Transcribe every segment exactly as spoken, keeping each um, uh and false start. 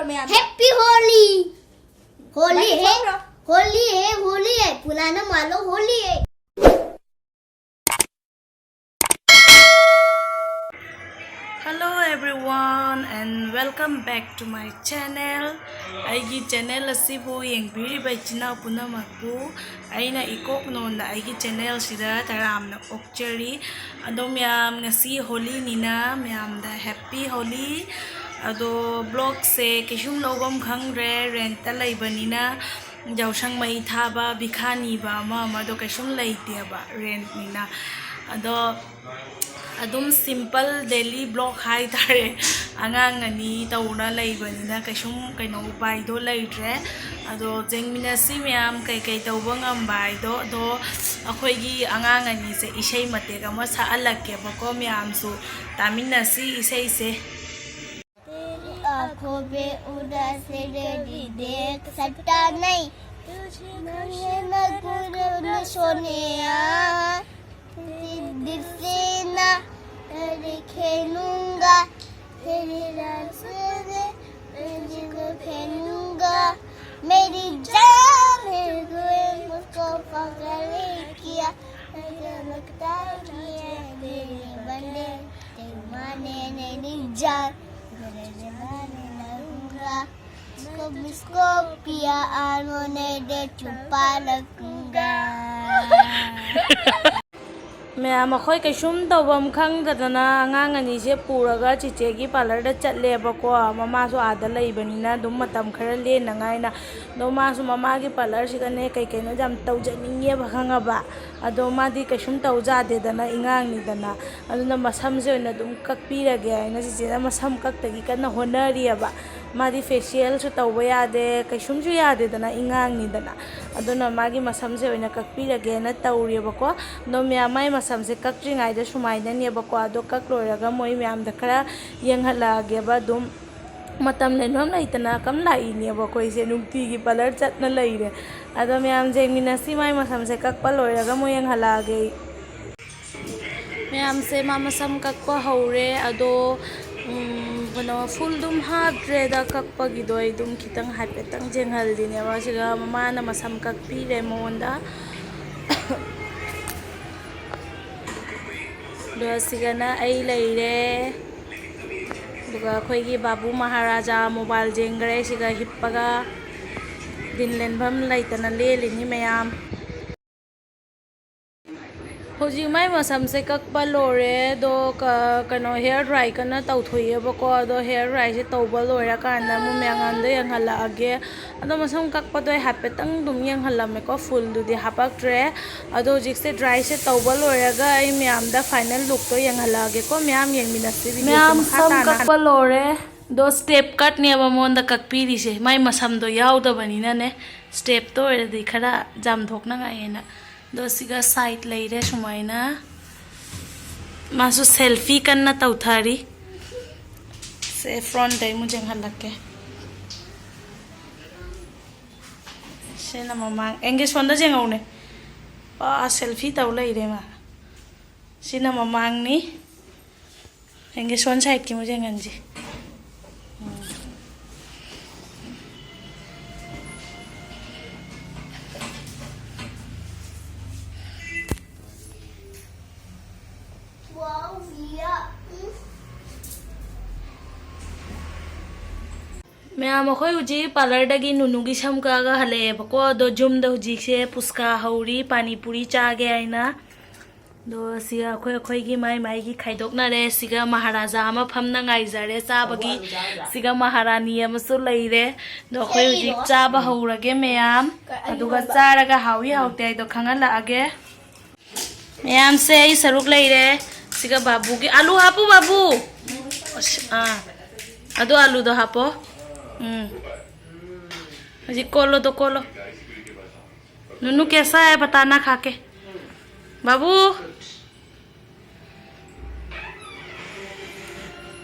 Happy Holi. Holi है। होली है, होली है, पुराना मानो होली है। Hello everyone and welcome back to my channel. ꯑꯩꯒꯤ ꯆꯦꯅꯦꯜ ꯑꯁꯤꯕꯨ ꯌꯦꯡꯕꯤꯔꯤꯕ ꯏꯆꯤꯟ ꯏꯅꯥꯎ ꯄꯨꯝꯅꯃꯛꯄꯨ ꯑꯩꯅ ꯏꯀꯣꯛ ꯅꯣꯟꯗ ꯑꯩꯒꯤ ꯆꯦꯅꯦꯜꯁꯤꯗ ꯇꯔꯥꯝꯅ ꯑꯣꯛꯆꯔꯤ꯫ ꯑꯗꯣ ꯃꯌꯥꯝ, ꯉꯁꯤ ꯍꯣꯂꯤꯅꯤꯅ ꯃꯌꯥꯝꯗ ꯍꯦꯞꯄꯤ ꯍꯣꯂꯤ꯫ ꯑꯗꯣ ꯕ꯭ꯂꯣꯛꯁꯦ ꯀꯩꯁꯨꯝ ꯂꯧꯐꯝ ꯈꯪꯗ꯭ꯔꯦ, ꯔꯦꯟꯠꯇ ꯂꯩꯕꯅꯤꯅ꯫ ꯌꯥꯎꯁꯪ ꯃꯩ ꯊꯥꯕ, ꯕꯤꯈꯥ ꯅꯤꯕ, ꯑꯃ ꯑꯃꯗꯣ ꯀꯩꯁꯨꯝ ꯂꯩꯇꯦꯕ ꯔꯦꯟꯠꯅꯤꯅ꯫ ꯑꯗꯣ ꯑꯗꯨꯝ ꯁꯤꯝꯄꯜ ꯗꯦꯂꯤ ꯕ꯭ꯂꯣꯛ ꯍꯥꯏꯇꯥꯔꯦ꯫ ꯑꯉꯥꯡ ꯑꯅꯤ ꯇꯧꯅ ꯂꯩꯕꯅꯤꯅ ꯀꯩꯁꯨꯝ ꯀꯩꯅꯣ ꯎꯄꯥꯏꯗꯣ ꯂꯩꯇ꯭ꯔꯦ꯫ ꯑꯗꯣ ꯌꯦꯡꯃꯤꯟꯅꯁꯤ ꯃꯌꯥꯝ ꯀꯩꯀꯩ ꯇꯧꯕ ꯉꯝꯕ ꯍꯥꯏꯗꯣ꯫ ꯑꯗꯣ ꯑꯩꯈꯣꯏꯒꯤ ꯑꯉꯥꯡ ꯑꯅꯤꯁꯦ ꯏꯁꯩ ꯃꯇꯦꯛ ꯑꯃ ꯁꯛꯍꯜꯂꯛꯀꯦꯕꯀꯣ, ꯃꯌꯥꯝꯁꯨ ꯇꯥꯃꯤꯟꯅꯁꯤ ꯏꯁꯩꯁꯦ꯫ तेरी आंखों पे उदास है तेरी देख सकता नहीं। तुझे खुश न करूँ न सोनिया, तेरे दिल से ना तेरे खेलूंगा, तेरे रास्ते में तुझको खेलूंगा। मेरी जान है तू, मुझको पागल किया, मुझे लगता है कि तेरे बंदे, तेरे माने नहीं जान। ꯃꯌꯥꯝ, ꯑꯩꯈꯣꯏ ꯀꯩꯁꯨꯝ ꯇꯧꯐꯝ ꯈꯪꯗꯗꯅ ꯑꯉꯥꯡ ꯑꯅꯤꯁꯦ ꯄꯨꯔꯒ ꯆꯤꯆꯦꯒꯤ ꯄꯥꯔꯂꯔꯗ ꯆꯠꯂꯦꯕꯀꯣ꯫ ꯃꯃꯥꯁꯨ ꯑꯥꯗ ꯂꯩꯕꯅꯤꯅ ꯑꯗꯨꯝ ꯃꯇꯝ ꯈꯔ ꯂꯦꯟꯅꯉꯥꯏꯅ꯫ ꯑꯗꯣ ꯃꯥꯁꯨ ꯃꯃꯥꯒꯤ ꯄꯥꯔꯂꯔꯁꯤꯗꯅꯦ ꯀꯩ ꯀꯩꯅꯣ ꯌꯥꯝ ꯇꯧꯖꯅꯤꯡꯉꯦꯕ, ꯈꯪꯉꯕ꯫ ꯑꯗꯣ ꯃꯥꯗꯤ ꯀꯩꯁꯨꯝ ꯇꯧꯖꯥꯗꯦꯗꯅ, ꯏꯉꯥꯡꯅꯤꯗꯅ꯫ ꯑꯗꯨꯅ ꯃꯁꯝꯁꯦ ꯑꯣꯏꯅ ꯑꯗꯨꯝ ꯀꯛꯄꯤꯔꯒꯦ ꯍꯥꯏꯅ ꯆꯤꯆꯦꯅ ꯃꯁꯝ ꯀꯛꯇꯒꯤ ꯀꯟꯅ ꯍꯣꯠꯅꯔꯤꯑꯕ꯫ ꯃꯥꯗꯤ ꯐꯦꯁꯤꯌꯦꯜꯁꯨ ꯇꯧꯕ ꯌꯥꯗꯦ, ꯀꯩꯁꯨꯝꯁꯨ ꯌꯥꯗꯦꯗꯅ, ꯏꯉꯥꯡꯅꯤꯗꯅ꯫ ꯑꯗꯨꯅ ꯃꯥꯒꯤ ꯃꯁꯝꯁꯦ ꯑꯣꯏꯅ ꯀꯛꯄꯤꯔꯒꯦꯅ ꯇꯧꯔꯦꯕꯀꯣ꯫ ꯑꯗꯣ ꯃꯌꯥꯝ, ꯃꯥꯏ ꯃꯁꯝꯁꯦ ꯀꯛꯇ꯭ꯔꯤꯉꯩꯗ ꯁꯨꯃꯥꯏꯅꯅꯦꯕꯀꯣ꯫ ꯑꯗꯣ ꯀꯛ ꯂꯣꯏꯔꯒ ꯃꯣꯏ ꯃꯌꯥꯝꯗ ꯈꯔ ꯌꯦꯡꯍꯜꯂꯛꯑꯒꯦꯕ꯫ ꯑꯗꯨꯝ ꯃꯇꯝ ꯂꯦꯟꯐꯝ ꯂꯩꯇꯅ ꯀꯝ ꯂꯥꯛꯏꯅꯦꯕ ꯑꯩꯈꯣꯏꯁꯦ, ꯅꯨꯡꯇꯤꯒꯤ ꯄꯥꯔꯂꯔ ꯆꯠꯅ ꯂꯩꯔꯦ꯫ ꯑꯗꯣ ꯃꯌꯥꯝ ꯌꯦꯡꯃꯤꯟꯅꯁꯤ, ꯃꯥꯏ ꯃꯁꯝꯁꯦ ꯀꯛꯄ ꯂꯣꯏꯔꯒ ꯃꯣꯏ ꯌꯦꯡꯍꯜꯂꯛꯑꯒꯦ ꯑꯩ꯫ ꯃꯌꯥꯝꯁꯦ ꯃꯥ ꯃꯁꯝ ꯀꯛꯄ ꯍꯧꯔꯦ꯫ ꯑꯗꯣ, ꯎꯝ, ꯀꯩꯅꯣ, ꯐꯨꯜ ꯑꯗꯨꯝ ꯍꯥꯞꯇ꯭ꯔꯦꯗ, ꯀꯛꯄꯒꯤꯗꯣ ꯑꯩ ꯑꯗꯨꯝ ꯈꯤꯇꯪ ꯍꯥꯏꯐꯦꯠꯇꯪ ꯌꯦꯡꯍꯜꯂꯤꯅꯦꯕ꯫ ꯁꯤꯒ ꯃꯃꯥꯅ ꯃꯁꯝ ꯀꯛꯄꯤꯔꯦ ꯃꯉꯣꯟꯗ꯫ ꯑꯗꯣ ꯁꯤꯒꯅ ꯑꯩ ꯂꯩꯔꯦ꯫ ꯑꯗꯨꯒ ꯑꯩꯈꯣꯏꯒꯤ ꯕꯥꯕꯨ ꯃꯍꯥꯔꯥꯖꯥ ꯃꯣꯕꯥꯏꯜ ꯌꯦꯡꯈ꯭ꯔꯦ꯫ ꯁꯤꯒ ꯍꯤꯞꯄꯒ ꯗꯤꯟ ꯂꯦꯟꯐꯝ ꯂꯩꯇꯅ ꯂꯦꯜꯂꯤꯅꯤ ꯃꯌꯥꯝ꯫ ꯍꯧꯖꯤꯛ ꯃꯥꯏ ꯃꯁꯝꯁꯦ ꯀꯛꯄ ꯂꯣꯏꯔꯦ, ꯑꯗꯣ ꯀ-, ꯀꯩꯅꯣ, ꯍꯦꯌꯔ ꯗ꯭ꯔꯥꯏ ꯀꯟꯅ ꯇꯧꯊꯣꯛꯏꯑꯕꯀꯣ꯫ ꯑꯗꯣ ꯍꯦꯌꯔ ꯗ꯭ꯔꯥꯏꯁꯦ ꯇꯧꯕ ꯂꯣꯏꯔꯀꯥꯟꯗ ꯑꯃꯨꯛ ꯃꯌꯥꯝꯗ ꯌꯦꯡꯍꯜꯂꯛꯑꯒꯦ꯫ ꯑꯗꯣ ꯃꯁꯝ ꯀꯛꯄꯗꯣ ꯑꯩ ꯍꯥꯏꯐꯦꯠꯇꯪ ꯑꯗꯨꯝ ꯌꯦꯡꯍꯜꯂꯝꯃꯦꯀꯣ, ꯐꯨꯜꯗꯨꯗꯤ ꯍꯥꯄꯛꯇ꯭ꯔꯦ꯫ ꯑꯗꯣ ꯍꯧꯖꯤꯛꯁꯦ ꯗ꯭ꯔꯥꯏꯁꯦ ꯇꯧꯕ ꯂꯣꯏꯔꯒ ꯑꯩ ꯃꯌꯥꯝꯗ ꯐꯥꯏꯅꯦꯜ ꯂꯨꯛꯇꯣ ꯌꯦꯡꯍꯜꯂꯛꯑꯒꯦꯀꯣ꯫ ꯃꯌꯥꯝ ꯌꯦꯡꯃꯤꯟꯅꯁꯤ ꯚꯤꯗꯤꯑꯣꯁꯦ ꯃꯌꯥꯝ ꯃꯈꯥ ꯁꯝ ꯇꯥꯅ꯫ ꯀꯛꯄ ꯂꯣꯏꯔꯦ꯫ ꯑꯗꯣ ꯁ꯭ꯇꯦꯞ ꯀꯠꯅꯦꯕ ꯃꯉꯣꯟꯗ ꯀꯛꯄꯤꯔꯤꯁꯦ, ꯃꯥꯏ ꯃꯁꯝꯗꯣ ꯌꯥꯎꯗꯕꯅꯤꯅꯅꯦ꯫ ꯁ꯭ꯇꯦꯞꯇꯣ ꯑꯣꯏꯔꯗꯤ ꯈꯔ ꯖꯥꯝꯊꯣꯛꯅꯉꯥꯏ ꯍꯥꯏꯅ꯫ ꯑꯗꯣ ꯁꯤꯒ ꯁꯥꯏꯠ ꯂꯩꯔꯦ ꯁꯨꯃꯥꯏꯅ꯫ ꯃꯥꯁꯨ ꯁꯦꯜꯐꯤ ꯀꯟꯅ ꯇꯧꯊꯔꯤ꯫ ꯁꯦ, ꯐ꯭ꯔꯣꯟꯗꯩ ꯑꯃꯨꯛ ꯌꯦꯡꯍꯜꯂꯛꯀꯦ꯫ ꯁꯤꯅ ꯃꯃꯥꯡ, ꯑꯦꯡꯒꯦꯁꯣꯟꯗ ꯌꯦꯡꯍꯧꯅꯦ꯫ ꯑꯥ, ꯁꯦꯜꯐꯤ ꯇꯧ ꯂꯩꯔꯦ ꯃꯥ꯫ ꯁꯤꯅ ꯃꯃꯥꯡꯅꯤ꯫ ꯌꯦꯡꯒꯦ, ꯁꯣꯝ ꯁꯥꯏꯠꯀꯤ ꯑꯃꯨꯛ ꯌꯦꯡꯍꯟꯁꯤ꯫ ꯎꯝ꯫ ꯃꯌꯥꯝ, ꯑꯩꯈꯣꯏ ꯍꯧꯖꯤꯛ ꯄꯥꯔꯂꯔꯗꯒꯤ ꯅꯨꯅꯨꯒꯤ ꯁꯝ ꯀꯛꯑꯒ ꯍꯜꯂꯛꯑꯦꯕꯀꯣ꯫ ꯑꯗꯣ ꯌꯨꯝꯗ ꯍꯧꯖꯤꯛꯁꯦ ꯄꯨꯁꯀꯥ ꯍꯧꯔꯤ, ꯄꯥꯅꯤ ꯄꯨꯔꯤ ꯆꯥꯒꯦ ꯍꯥꯏꯅ꯫ ꯑꯗꯣ ꯁꯤꯒ ꯑꯩꯈꯣꯏ, ꯑꯩꯈꯣꯏꯒꯤ ꯃꯥꯏ ꯃꯥꯏꯒꯤ ꯈꯥꯏꯗꯣꯛꯅꯔꯦ꯫ ꯁꯤꯒ ꯃꯍꯥꯔꯥꯖꯥ ꯑꯃ ꯐꯝꯅ ꯉꯥꯏꯖꯔꯦ ꯆꯥꯕꯒꯤ꯫ ꯁꯤꯒ ꯃꯍꯥꯔꯥꯅꯤ ꯑꯃꯁꯨ ꯂꯩꯔꯦ꯫ ꯑꯗꯣ ꯑꯩꯈꯣꯏ ꯍꯧꯖꯤꯛ ꯆꯥꯕ ꯍꯧꯔꯒꯦ ꯃꯌꯥꯝ꯫ ꯑꯗꯨꯒ ꯆꯥꯔꯒ ꯍꯥꯎꯏ ꯍꯥꯎꯇꯦ ꯍꯥꯏꯗꯣ ꯈꯪꯍꯜꯂꯛꯑꯒꯦ꯫ ꯃꯌꯥꯝꯁꯦ ꯑꯩ ꯁꯔꯨꯛ ꯂꯩꯔꯦ꯫ ꯁꯤꯒ ꯕꯥꯕꯨꯒꯤ꯫ ꯑꯂꯨ ꯍꯥꯞꯄꯨ ꯕꯥꯕꯨ꯫ ꯑꯁ, ꯑꯥ꯫ ꯑꯗꯣ ꯑꯂꯨꯗꯣ ꯍꯥꯞꯄꯣ꯫ ꯎꯝ꯫ ꯍꯧꯖꯤꯛ ꯀꯣꯠꯂꯣꯗꯣ, ꯀꯣꯠꯂꯣ꯫ ꯅꯨꯅꯨ ꯀꯦꯁꯥ ꯍꯥꯏ ꯕꯇꯥꯅꯥ ꯈꯥꯀꯦ꯫ ꯕꯥꯕꯨ꯫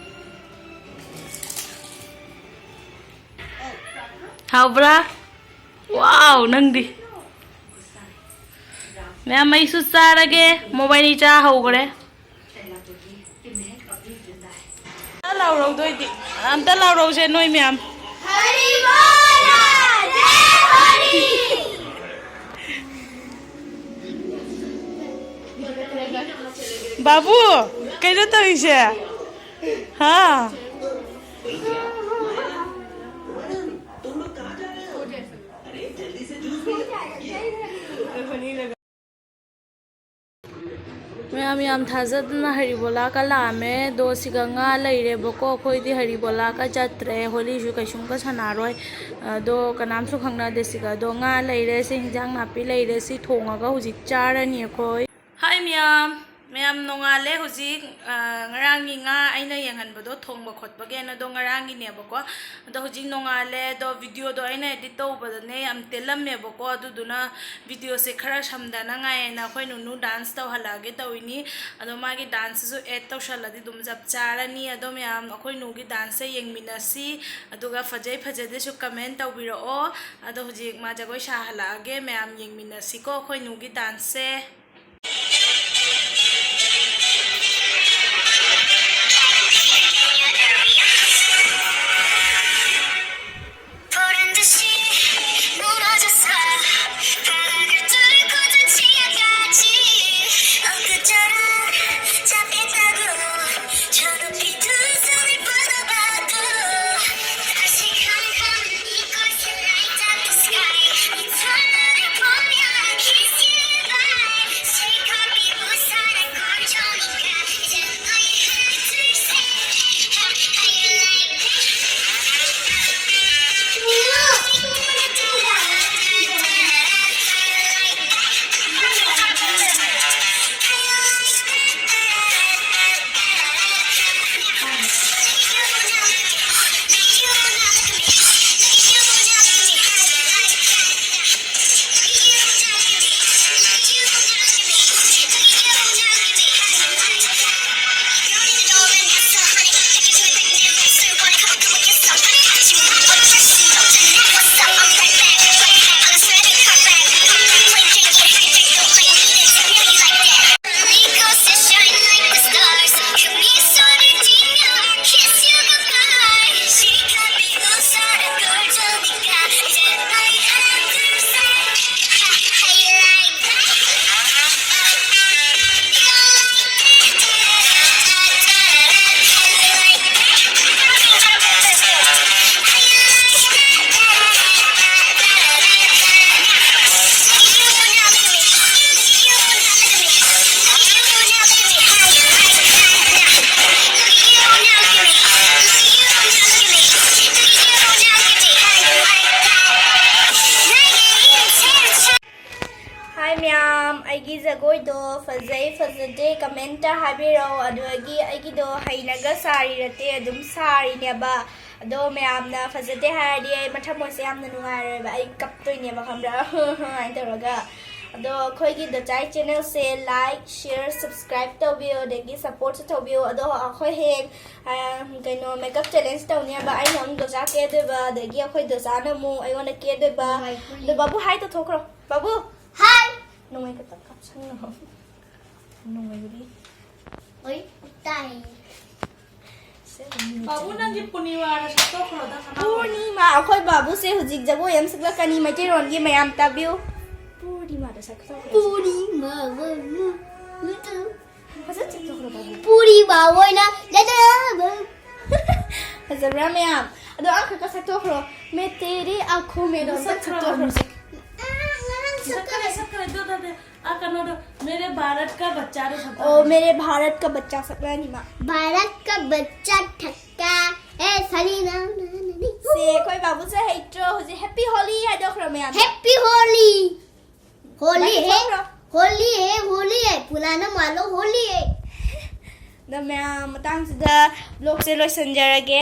ꯍꯥꯎꯕ꯭ꯔꯥ? ꯋꯥꯎ, ꯅꯪꯗꯤ꯫ ꯃꯌꯥꯝ, ꯑꯩꯁꯨ ꯆꯥꯔꯒꯦ꯫ ꯃꯣꯕꯥꯏꯅꯤ ꯆꯥ ꯍꯧꯈ꯭ꯔꯦ꯫ ꯂꯥꯎꯔꯧꯗꯣꯏꯗꯤ꯫ ꯑꯝꯇ ꯂꯥꯎꯔꯧꯁꯦ ꯅꯣꯏ ꯃꯌꯥꯝ꯫ ꯍꯔꯤ ꯕꯣꯜ! ꯖꯦ ꯍꯔꯤ! ꯕꯥꯕꯨ, ꯀꯩꯅꯣ ꯇꯧꯔꯤꯁꯦ? ꯍꯥ? ꯃꯌꯥꯝ ꯌꯥꯝ ꯊꯥꯖꯗꯅ ꯍꯔꯤꯕꯣꯂꯥ ꯀꯂꯥꯝꯃꯦ꯫ ꯑꯗꯣ ꯁꯤꯒ ꯉꯥ ꯂꯩꯔꯦꯕꯀꯣ꯫ ꯑꯩꯈꯣꯏꯗꯤ ꯍꯔꯤꯕꯣꯂꯥꯒ ꯆꯠꯇ꯭ꯔꯦ, ꯍꯣꯂꯤꯁꯨ ꯀꯩꯁꯨꯝꯀ ꯁꯥꯟꯅꯔꯣꯏ꯫ ꯑꯗꯣ ꯀꯅꯥꯝꯁꯨ ꯈꯪꯅꯗꯦ ꯁꯤꯒ꯫ ꯑꯗꯣ ꯉꯥ ꯂꯩꯔꯦ, ꯁꯤ ꯍꯤꯟꯖꯥꯡ ꯅꯥꯄꯤ ꯂꯩꯔꯦ, ꯁꯤ ꯊꯣꯡꯉꯒ ꯍꯧꯖꯤꯛ ꯆꯥꯔꯅꯤ ꯑꯩꯈꯣꯏ꯫ ꯍꯥꯏ ꯃꯌꯥꯝ, ꯃꯌꯥꯝ ꯅꯣꯡꯉꯥꯜꯂꯦ ꯍꯧꯖꯤꯛ꯫ ꯑ, ꯉꯔꯥꯡꯒꯤ ꯉꯥ ꯑꯩꯅ ꯌꯦꯡꯍꯟꯕꯗꯣ ꯊꯣꯡꯕ ꯈꯣꯠꯄꯒꯤ ꯑꯗꯣ ꯉꯔꯥꯡꯒꯤꯅꯦꯕꯀꯣ꯫ ꯑꯗꯣ ꯍꯧꯖꯤꯛ ꯅꯣꯡꯉꯥꯜꯂꯦ꯫ ꯑꯗꯣ ꯚꯤꯗꯤꯑꯣꯗꯣ ꯑꯩꯅ ꯏꯗꯤꯠ ꯇꯧꯕꯗꯅꯦ ꯌꯥꯝ ꯇꯦꯜꯂꯝꯃꯦꯕꯀꯣ꯫ ꯑꯗꯨꯗꯨꯅ ꯚꯤꯗꯤꯑꯣꯁꯦ ꯈꯔ ꯁꯝꯗꯅꯉꯥꯏꯅ ꯑꯩꯈꯣꯏ ꯅꯨꯅꯨ ꯗꯥꯟꯁ ꯇꯧꯍꯜꯂꯛꯑꯒꯦ ꯇꯧꯔꯤꯅꯤ꯫ ꯑꯗꯣ ꯃꯥꯒꯤ ꯗꯥꯟꯁꯁꯤꯁꯨ ꯑꯦꯗ ꯇꯧꯁꯜꯂꯗꯤ ꯑꯗꯨꯝ ꯆꯞ ꯆꯥꯔꯅꯤ꯫ ꯑꯗꯣ ꯃꯌꯥꯝ ꯑꯩꯈꯣꯏ ꯅꯨꯒꯤ ꯗꯥꯟꯁꯁꯦ ꯌꯦꯡꯃꯤꯟꯅꯁꯤ꯫ ꯑꯗꯨꯒ ꯐꯖꯩ ꯐꯖꯗꯦꯁꯨ ꯀꯃꯦꯟ ꯇꯧꯕꯤꯔꯛꯑꯣ꯫ ꯑꯗꯣ ꯍꯧꯖꯤꯛ ꯃꯥ ꯖꯒꯣꯏ ꯁꯥꯍꯜꯂꯛꯑꯒꯦ, ꯃꯌꯥꯝ ꯌꯦꯡꯃꯤꯟꯅꯁꯤꯀꯣ ꯑꯩꯈꯣꯏ ꯅꯨꯒꯤ ꯗꯥꯟꯁꯁꯦ꯫ ꯑꯩꯒꯤ ꯖꯒꯣꯏꯗꯣ ꯐꯖꯩ ꯐꯖꯗꯦ ꯀꯃꯦꯟꯇ ꯍꯥꯏꯕꯤꯔꯛꯑꯣ꯫ ꯑꯗꯨꯗꯒꯤ ꯑꯩꯒꯤꯗꯣ ꯍꯩꯅꯒ ꯁꯥꯔꯤꯔꯠꯇꯦ, ꯑꯗꯨꯝ ꯁꯥꯔꯤꯅꯦꯕ꯫ ꯑꯗꯣ ꯃꯌꯥꯝꯅ ꯐꯖꯗꯦ ꯍꯥꯏꯔꯗꯤ ꯑꯩ ꯃꯊꯃꯣꯏꯁꯦ ꯌꯥꯝꯅ ꯅꯨꯡꯉꯥꯏꯔꯣꯏꯕ, ꯑꯩ ꯀꯞꯇꯣꯏꯅꯦꯕ, ꯈꯪꯕ꯭ꯔꯥ? ꯑꯗꯨꯃꯥꯏꯅ ꯇꯧꯔꯒ꯫ ꯑꯗꯣ ꯑꯩꯈꯣꯏꯒꯤ ꯗꯣꯆꯥꯏ ꯆꯦꯅꯦꯜꯁꯦ ꯂꯥꯏꯛ, ꯁꯤꯌꯔ, ꯁꯕꯁꯀ꯭ꯔꯥꯏꯕ ꯇꯧꯕꯤꯌꯣ, ꯑꯗꯒꯤ ꯁꯞꯄꯣꯔꯠꯁꯨ ꯇꯧꯕꯤꯌꯣ꯫ ꯑꯗꯣ ꯑꯩꯈꯣꯏ ꯍꯌꯦꯡ ꯑ, ꯀꯩꯅꯣ, ꯃꯦꯀꯞ ꯆꯦꯂꯦꯟꯖ ꯇꯧꯅꯦꯕ꯫ ꯑꯩꯅ ꯑꯃꯨꯛ ꯗꯣꯆꯥ ꯀꯦꯗꯣꯏꯕ, ꯑꯗꯒꯤ ꯑꯩꯈꯣꯏ ꯗꯣꯆꯥꯅ ꯑꯃꯨꯛ ꯑꯩꯉꯣꯟꯗ ꯀꯦꯗꯣꯏꯕ꯫ ꯅꯨꯡꯉꯥꯏ, ꯄꯨꯅꯤ꯫ ꯑꯗꯣ ꯕꯥꯕꯨ ꯍꯥꯏ ꯇꯧꯊꯣꯛꯈ꯭ꯔꯣ꯫ ꯕꯥꯕꯨ! ꯍꯥꯏ! ꯅꯣꯡꯃꯩ ꯈꯛꯇ ꯀꯥꯞꯁꯟꯈ꯭ꯔꯣ꯫ ꯅꯣꯡꯃꯩꯗꯨꯗꯤ꯫ ꯍꯣꯏ, ꯇꯥꯏ꯫ ꯁꯦ, ꯕꯥꯕꯨ, ꯅꯪꯒꯤ ꯄꯨꯔꯅꯤꯃꯥꯗ ꯁꯛꯇꯣꯛꯈ꯭ꯔꯣꯗ, ꯁꯅꯥꯍꯣꯏ꯫ ꯄꯨꯔꯅꯤꯃꯥ, ꯑꯩꯈꯣꯏ ꯕꯥꯕꯨꯁꯦ ꯍꯧꯖꯤꯛ ꯖꯒꯣꯏ ꯑꯃ ꯁꯛꯂꯛꯀꯅꯤ ꯃꯩꯇꯩꯂꯣꯟꯒꯤ, ꯃꯌꯥꯝ ꯇꯥꯕꯤꯌꯨ꯫ ꯄꯨꯔꯅꯤꯃꯥꯗ ꯁꯛꯇꯣꯛꯈ꯭ꯔꯣ꯫ ꯄꯨꯔꯅꯤꯃꯥ, ꯐꯖꯅ ꯁꯛꯇꯣꯛꯈ꯭ꯔꯣ, ꯕꯥꯕꯨ꯫ ꯄꯨꯔꯅꯤꯃꯥ ꯑꯣꯏꯅ ꯂꯩꯖꯔꯕ꯫ ꯐꯖꯕ꯭ꯔꯥ ꯃꯌꯥꯝ? ꯑꯗꯣ ꯑꯃꯈꯛꯀ ꯁꯛꯇꯣꯛꯈ꯭ꯔꯣ꯫ ꯃꯦ ꯇꯦꯔꯤ ꯑꯥꯈꯣ ꯃꯦ ꯑꯗꯣ ꯁꯛꯈ꯭ꯔꯣ, ꯁꯛꯇꯣꯛꯈ꯭ꯔꯣ꯫ ꯃ꯭ꯌꯨꯖꯤꯛ꯫ ꯑꯥ, ꯉꯔꯥꯡ ꯁꯛꯈ꯭ꯔꯦ, ꯁꯛꯈ꯭ꯔꯦ꯫ ꯁꯛꯈ꯭ꯔꯦ, ꯑꯗꯨ, ꯑꯗꯨ, ꯑꯗꯨ, ꯑꯥ, ꯀꯩꯅꯣꯗꯣ, ꯃꯦꯔꯦ ꯚꯥꯔꯠ ꯀꯥ ꯕꯆꯥꯗꯣ ꯁꯛꯈ꯭ꯔꯣ꯫ ꯑꯣ, ꯃꯦꯔꯦ ꯚꯥꯔꯠ ꯀꯥ ꯕꯆꯥ ꯁꯛꯂꯛꯑꯅꯤ ꯃꯥ꯫ ꯚꯥꯔꯠ ꯀꯥ ꯕꯆꯥ ꯊꯛꯀꯥ, ꯑꯦ, ꯁꯂꯤꯅꯥ, ꯅꯥ, ꯅꯥ, ꯅꯥ, ꯅꯥ꯫ ꯁꯦ, ꯑꯩꯈꯣꯏ ꯕꯥꯕꯨꯁꯦ ꯍꯩꯇ꯭ꯔꯣ? ꯍꯧꯖꯤꯛ ꯍꯦꯄꯤ ꯍꯣꯂꯤ ꯍꯥꯏꯗꯣꯛꯈ꯭ꯔꯣ ꯃꯌꯥꯝ꯫ ꯍꯦꯄꯤ ꯍꯣꯂꯤ꯫ ꯍꯣꯂꯤ ꯍꯦ, ꯍꯣꯂꯤ ꯍꯦ, ꯍꯣꯂꯤ ꯍꯦ, ꯄꯨꯂꯥꯅ ꯃꯥꯜꯂꯣ ꯍꯣꯂꯤ ꯍꯦ꯫ ꯑꯗꯣ ꯃꯌꯥꯝ, ꯃꯇꯥꯡꯁꯤꯗ ꯕ꯭ꯂꯣꯒꯁꯦ ꯂꯣꯏꯁꯤꯟꯖꯔꯒꯦ꯫